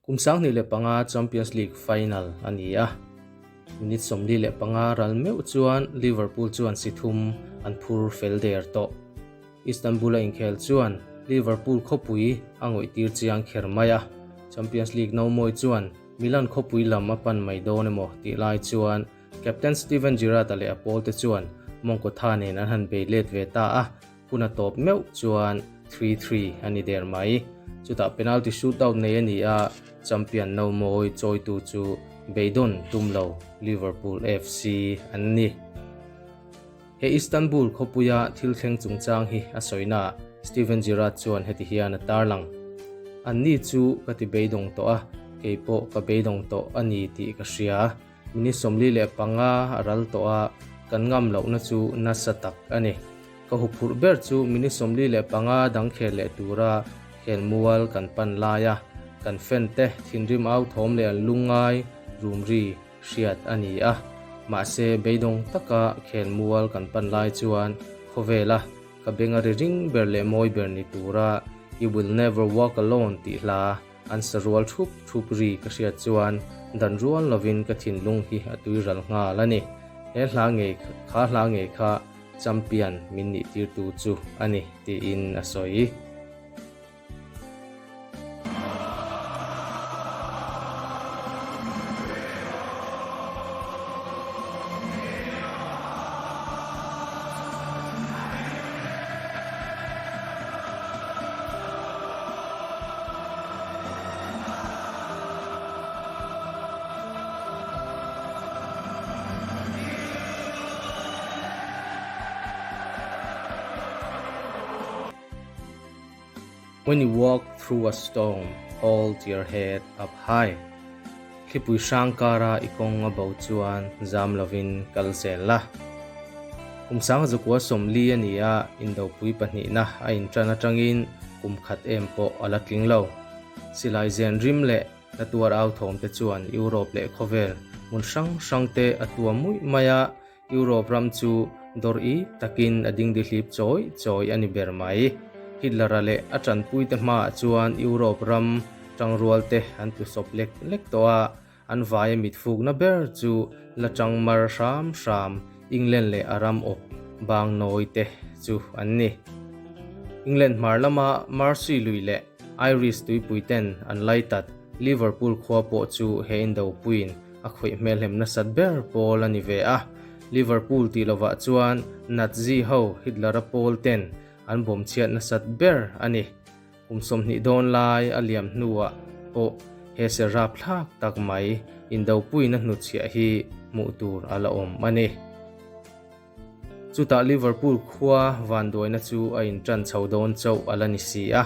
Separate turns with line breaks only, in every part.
Kum 2005 Champions League final a ni a, minute 45 ral meuh chuan Liverpool chuan si thum an phur fel der tawh. Istanbul-a inkhel chuan Liverpool khawpui a ngawihtir chiang kher mai a, Champions League nomawi chuan Milan khawpui lam a pan mai dawn emaw tih lai chuan Captain Steven Gerrard-a leh a pawlte chuan mawngkaw tha nen an han bei let ve ta a, hun a tawp meuh chuan 3-3 a ni der mai. Chutah penalty shootout nei a ni a, champion no mawi chawitu chu beidawn tum lo Liverpool FC an ni. He Istanbul khawpuia thil thleng chungchang hi a sawinaah Steven Gerrard chuan heti hian a tarlang, Anni chu ka ti beidawng tawh a, kei pawh ka beidawng tawh a ni tih ka hria. Minute 45 a ral tawh a, kan ngam lohna chu nasa tak a ni. Ka huphurh ber chu minute 45 dang khel leh tura khelmual kan pan lai a, kan fan te thinrim au thawm leh an lungngai rum ri hriat a ni a. Mahse beidawng taka khelmual kan pan lai chuan khawvela ka benga ri ring ber leh mawi ber ni tura You will never walk alone tih hla An sarual thup thup ri ka hriat chuan dan rual lovin ka thinlung hi a tui ral nghal a ni. He hla ngei kha hla ngei kha champion min nih tirtu chu a ni, tiin a sawi. When you walk through a storm, hold your head up high. Thlipui hrang kara i kawng a bo chuan zam lovin kal zel la. Kum 1940 a ni a, indopui pahnihna a inṭan aṭangin kum khat em pawh a la tling lo. Silai zen rim leh na tuar au thawm te chuan Europe leh khawvel hmun hrang hrang te a tuam muih mai a, Europe ram chu dawr i takin a dingdihlip chawi chawi a ni ber mai. Hitler-a leh a ṭanpuite hmaah chuan Europe ram ṭangrual te an tlusawp lek lek tawh a, An vaia mitfukna ber chu la chang mar hram hram England leh a ram awp bang nawi te chu an ni. England hmar lama Mersey lui leh Irish tuipui ten an laitat Liverpool khua pawh chu he indopuiin a khawih hmelhem nasat ber pawl a ni ve a. Liverpool tih lovah chuan Nazi ho Hitler-a pawl ten an bawmchhiat nasat ber a ni. Kum 20 dawn lai a liam hnuah pawh he ser rapthlak tak mai indopuina hnutchhiah hi hmuh tur a la awm a ni. Chutah Liverpool khua vanduaina chu a inṭan chho dawn chauh a la ni si a.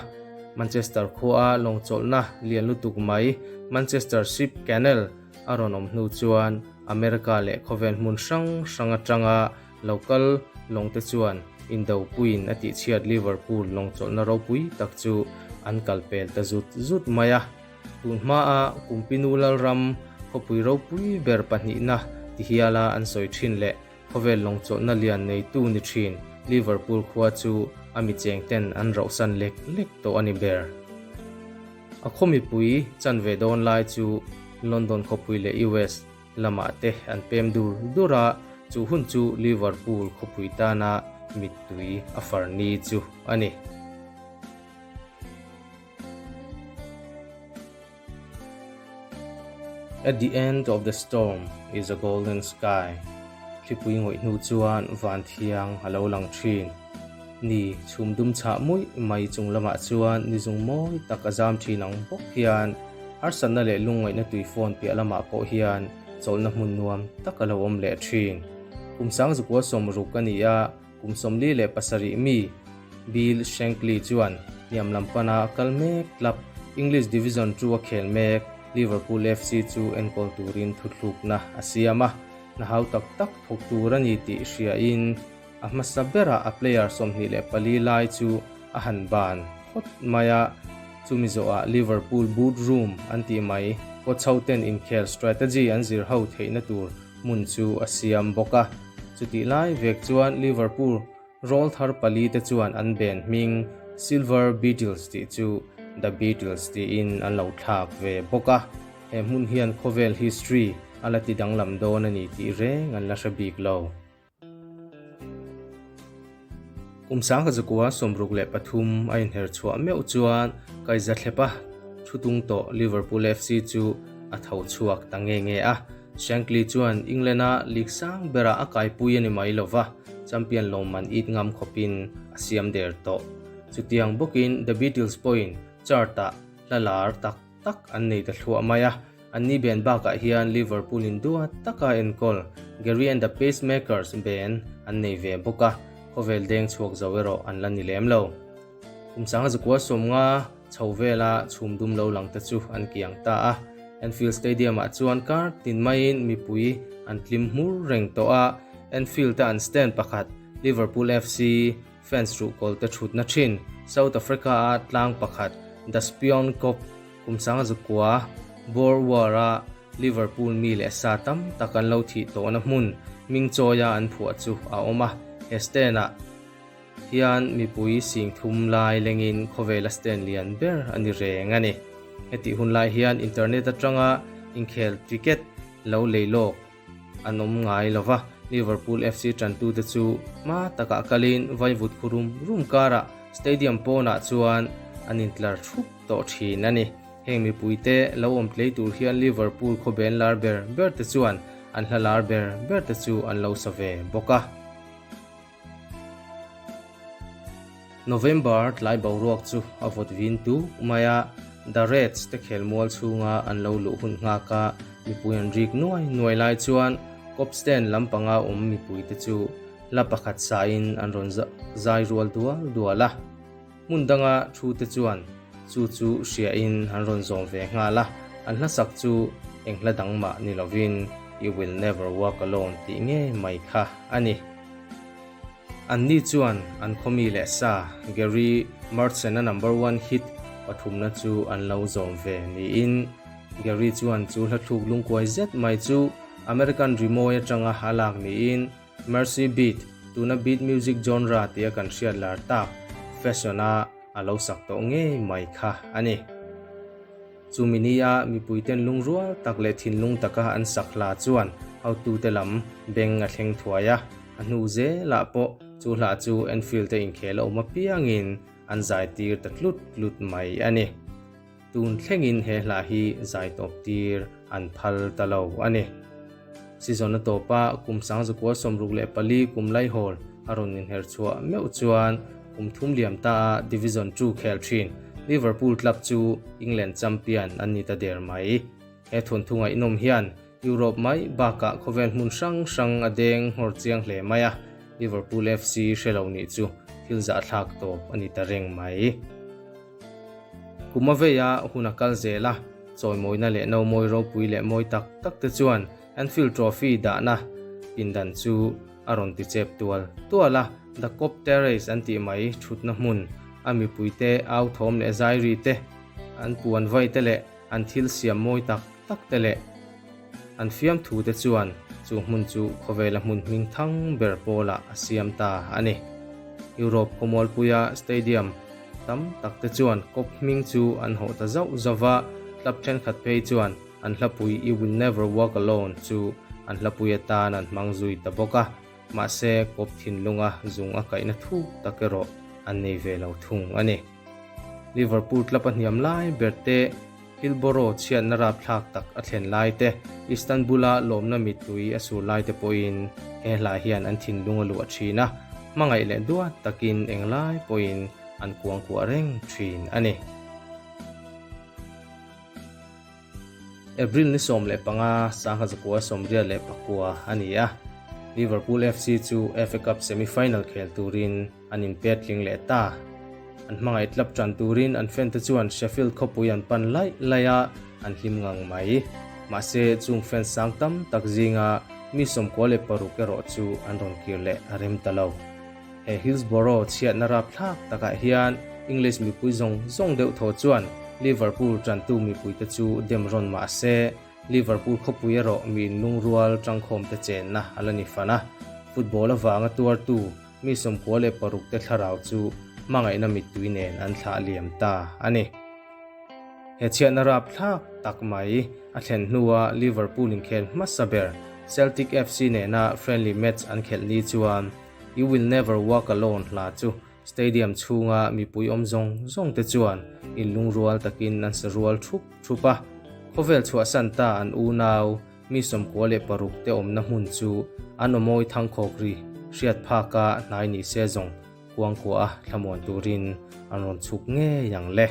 Manchester khuaa lawngchawlhna lian lutuk mai Manchester Ship Canal a rawn awm hnu chuan America leh khawvel hmun hrang hrang aṭanga Local lawngte chuan Indopuiin a tihchhiat Liverpool lawngchawlhna ropui tak chu an kal pel ta zut zut mai a. Tun hmaa Kumpinu Lalram khawpui ropui ber pahnihna ti hiala an sawi thin leh khawvel lawngchawlhna lian neitu ni thin Liverpool khua chu a michengten an rauhsan lek lek tawh a ni ber. A khaw mipui chanve dawn lai chu London khawpui leh US lamah te an pem dur dur a, chu hun chu Liverpool khawpui tana mittui a far ni chu a ni. At the end of the storm is a golden sky, Thlipui ngawih hnu chuan van thiang a lo lang thin. Ni chhum dum chhah muih mai chung lamah chuan ni zung mawi tak a zam thin ang bawk hian harsatna leh lungngaihna tui phone piah lamah pawh hian chawlhna hmun nuam tak a lo awm leh thin. Kum 1960 a ni a, kum 47 mi Bill Shankly chuan hniam lam pana kal mek club English Division 2 a khel mek Liverpool FC chu enkawl turin thuthlukna a siam a. Hna hau tak tak thawk tur a ni tih hriain a hmasa berah a player 24 lai chu a han ban phawt mai a, chumi zawhah Liverpool boot room an tih mai coach hoten inkhel strategy an zir ho theihna tur hmun chu a siam bawk a. Chutih lai vek chuan Liverpool Rawl thar pali te chuan an band hming Silver Beatles tih chu The Beatles tiin an lo thlak ve bawk a, he hmun hian khawvel history a la ti danglam dawn a ni tih reng an la hre bik lo. Kum 1963 a inher chhuah meuh chuan Kaiza Thlepa thu tung tawh Liverpool FC chu a tho chhuak ta nge nge a, Shankly chuan England-a league sang berah a kaipui a ni mai lo va, champion lawmman it ngam khawpin a siam der tawh. Chutiang bawkin The Beatles pawhin chart-ah hla lar tak tak an nei ta thluah mai a, anni band bakah hian Liverpool-in duat taka enkawl Gary and the Pacemakers band an nei ve bawk a, khawvel deng chhuak zo erawh an la ni lem lo. Kum 1950 chho vela chhum dum lo lang te chu an kiang ta a, Anfield Stadium-ah chuan kar tin maiin mipui an tlim hmur reng tawh a, Anfield-a an stand pakhat Liverpool FC fans ruhkawl te thutna thin South Africa-a tlang pakhat The Spion Kop kum 1900 Boer War-a Liverpool mi leh sa tam tak an lo thih tawhna hmun hming chawia an phuah chu a awm a, he stand-ah Hian mipui sing thum lai lengin khawvela stand lian ber a ni reng a ni. Hetih hun lai hian internet atanga inkhel ticket lo lei lawk an awm ngai lo va, Liverpool FC tantute chu hma takah kalin vaivut khu rum rum karah stadium pawnah chuan an intlar thup tawh thin a ni. Heng mipuite lo awm tlei tur hian Liverpool khawben lar ber ber te chuan an hla lar ber ber te chu an lo sa ve bawk a. November tlai boruak chu a vawt vin tuk mai a, The Reds te khelmual chhunga an lo luh hun nghak a, mipui an rik nuai nuai lai chuan Kop stand lampanga awm mipui te chu hla pakhat sain an rawn zai rual dual dual a. Hmun danga thu te chuan chu chu hriain an rawn zawm ve nghal a, an hlasak chu eng hla dang mah ni lovin You Will Never Walk Alone tih ngei mai kha a ni. Anni chuan an khawmi leh sa Gary Merchant-a number one hit pathumna chu an lo zawm ve niin Gary chuan chu hla thluk lungkuai zet mai chu American rimawi atanga a lak niin Mersey Beat, tuna beat music genre tia kan hriat lar tak fashion-a a lo sak tawh ngei mai kha a ni. Chumi nia mipuiten lungrual tak leh thinlung taka an sak hla chuan hotute lam beng a thleng thuai a, a hnu zelah pawh chu hla chu Anfield-a inkhel a awm apiangin an zaitir ta tlut tlut mai a ni. Tun thlengin he hla hi zai tawp tir an phal ta lo a ni. Season a tawp a, kum 1964 kum laihawl a rawn inher chhuah meuh chuan kum thum liam ta a Division Two khel thin Liverpool club chu England champion an ni ta der mai. He thawnthu ngaihnawm hian Europe mai bakah khawvel hmun hrang hrang a deng nghawr chiang hle mai a, Liverpool FC hre lo nih chu thil zahthlak tawp a ni ta reng mai. Kum a vei a, hun a kal zel a, chawimawina leh no mawi ropui leh mawi tak tak te chuan Anfield Trophy dahna pindan chu a rawn ti chep tual tual a, The Kop Terrace an tih mai thutna hmun a mipuite au thawm leh zairi te, an puan vai te leh an thil siam mawi tak tak te leh an fiamthu te chuan chu hmun chu khawvela hmun hming thang ber pawlah a siam ta a ni. Europe khawmualpuia stadium tam tak te chuan Kop hming chu an hawh ta zauh zauh va, club thenkhat phei chuan an hlapui You Will Never Walk Alone chu an hlapui atan an hmang zui ta bawk a, mahse Kop thinlunga zung a kaihna thuk tak erawh an nei ve lo thung a ni. Liverpool club a hniam lai ber te, Hillborough chhiatna rapthlak tak a thlen lai te, Istanbul-a lawmna mittui a sur lai te pawhin he hla hian an thinlung a luah thin a, hmangaih leh duat takin englai pawhin an kuangkuah reng thin a ni. April ni 15, 1994 a ni a, Liverpool FC chu FA Cup semi-final khel turin an inpet tling leh ta. An hmangaih tlap tan turin an fan te chuan Sheffield khawpui an pan laih laih a, an hlim ngang mai. Mahse, chung fans sang tam tak zinga mi 96 erawh chu an rawn kir leh a rem ta lo. He Hillsborough chhiatna rapthlak takah hian English mipui zawng zawng deuh thaw chuan Liverpool tantu mipuite chu dem rawn mah se, Liverpool khawpui erawh mi inlungrual tangkhawmte chenna a la ni fan a, football avanga tuartu mi 96 te thlarau chu hmangaihna mittui nen an thlah liam ta a ni. He chhiatna rapthlak tak mai a thlen hnua Liverpool inkhel hmasa ber Celtic FC nena friendly match an khelh ni chuan You Will Never Walk Alone hla chu Stadium chhunga mipui awm zawng zawng te chuan inlungrual takin an sa rual thup thup a, khawvel chhuahsan ta an unau mi 96 te awmna hmun chu an awmawi thangkhawk ri hriat phaka hnai ni se zawng kuangkuah a thlamuan turin an rawn chhuk ngei ang le.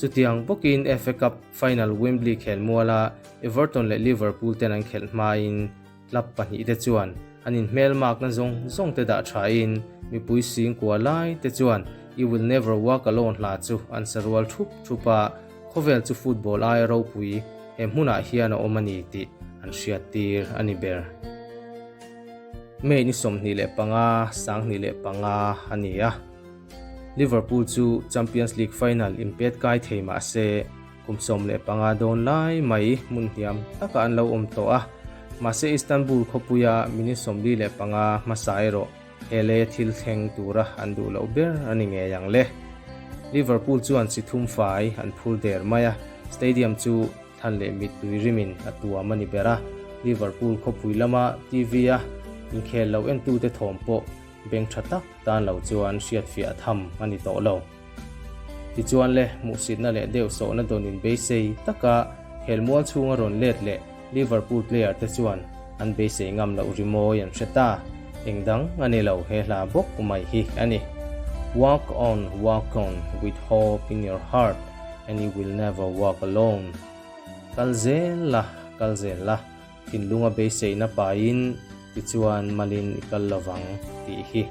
Chutiang bawkin FA Cup final Wembley khelmuala Everton leh Liverpool ten an khelh hmain Club pahnihte chuan an inhmelmakna zawng zawngte dah thain mipui sing kua lai te chuan You Will Never Walk Alone hla chu an sa rual thup thup a, khawvel chu football aia ropui he hmunah hian a awm a ni tih an hriattir a ni ber. May ni 25, 2005 a ni a, Liverpool chu Champions League final inpet kai thei mah se, Kum 15 dawn lai mai hmun hniam takah an lo awm tawh a, mahse Istanbul khawpuia minute 45 hmasa erawh he lei thil thleng tura an duh loh ber a ni ngei ang le. Liverpool chuan si thum fai an phur der mai a, stadium chu thlan leh mittui rimin a tuam a ni ber a, Liverpool khawpui lama TV-a inkhel lo entute thawm pawh beng tha tak tan lo chuan hriatfiah tham a ni tawh lo. Tichuan le, hmuhsitna leh deuh sawhna dawnin beisei taka khelmual chhunga rawn let leh Liverpool player te chuan an beisei ngam loh rimawi an hre ta. Eng dang a ni lo, he hla bawk mai hi a ni. Walk on, walk on with hope in your heart and you will never walk alone. Kal zel la, kal zel la, thinlunga beiseina paiin tichuan malin i kal lovang tih hi.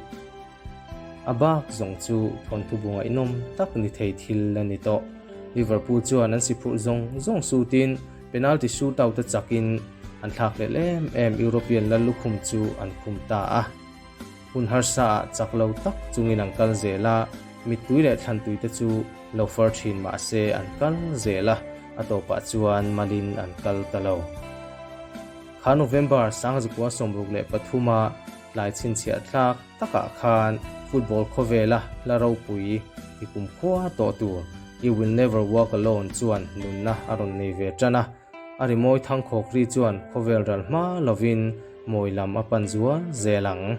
A bak zawng chu thawnthu bu ngaihnawm tak ni thei thil a ni tawh. Liverpool chuan an si phurh zawng zawng sutin penalty shootout a chakin an thlak leh em em European lal lukhum chu an khum ta a. Hun harsa ah chak lo tak chungin an kal zel a, mittui leh thlantui te chu lo far thin mah se an kal zel a, a tawpah chuan malin an kal ta lo. Kha November 1963 a Tlai chhinchhiah tlak takah khan football khawvela hla ropui ti kumkhua tawh tur You Will Never Walk Alone chuan nunna a rawn nei ve tan a, a rimawi thangkhawk ri chuan khawvel ral hma lovin mawi lam a pan zual zel ang.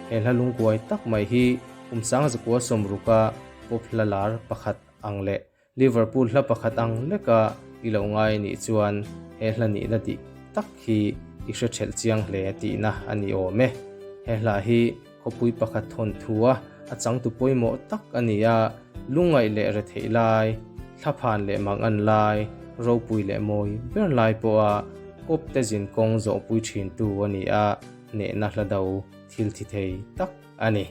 He hla lungkuai tak mai hi kum 1960 pop hla lar pakhat ang leh Liverpool hla pakhat ang leka i lo ngai anih chuan he hla nihna dik tak hi i hre thelh chiang hle tihna a ni awm e. He hla hi khawpui pakhat thawnthu a a changtu pawimawh tak a ni a, lungngaih leh retheih lai, thlaphan leh mangan lai, ropui leh mawi ber lai pawha kawpte zinkawng zawhpui thintu a ni a, hnehna hla do thil thi thei tak a ni.